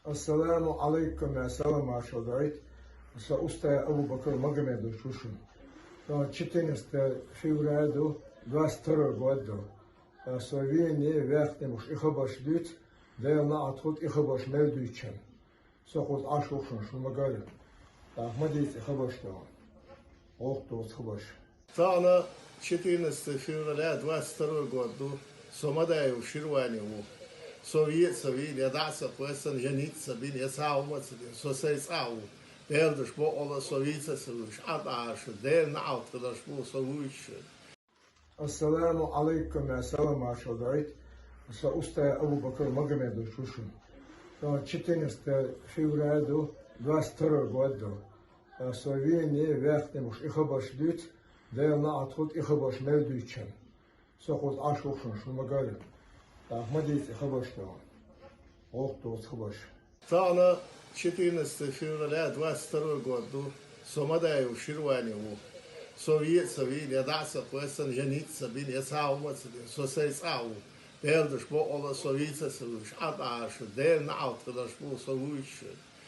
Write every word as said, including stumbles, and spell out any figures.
Ассаламу алейкум, я салам маршал даит. Со Устай Абу-Бакр Магомедович ву шун. Со четырнадцатое февраля ду, двадцать второй год ду. Со вене вяхтемуш и хабарш дуьйц, Дела наӀалт худ и хабарш мел дуьйцчан. Со худ Ӏаш ву шун, шу магар. Так, ма дийца и хабарш ду. Охтоц хабарш. Тахана четырнадцатое февраля двадцать второй год ду, со ма даьй ву, ширвани ву. Со ве а ца вийна, я дӀа а ца кхоьссина, я низ а ца бина, я цхьа хӀума а ца дина, со сай цӀа а ву. Дела даш бокъала, со вийца а ца вуьйш, Ӏа тӀаӀаьрша, Дела наӀалт хиларш бу со вуьйцуш. Ассаламу алейкум, я салам маршал даит. Со Устай Абу-Бакр Магомедович ву шун. Со четырнадцатое февраля ду, двадцать второй год ду. Со вене вяхтемуш и хабарш дуьйц, Дела наӀалт худ и хабарш мел дуьйцчан. Со худ Ӏаш ву шун, шу магар. Так, ма дийца и хабарш ду. Охтоц хабарш. Тахана четырнадцатое февраля двадцать второй год ду, со ма даьй ву, ширвани ву. Со ве а ца вийна, я дӀа а ца кхоьссина, я низ а ца бина, я цхьа хӀума а ца дина, со сай цӀа а ву. Дела даш бокъала, со вийца а ца вуьйш, Ӏа тӀаӀаьрша, Дела наӀалт хиларш бу со вуьйцуш.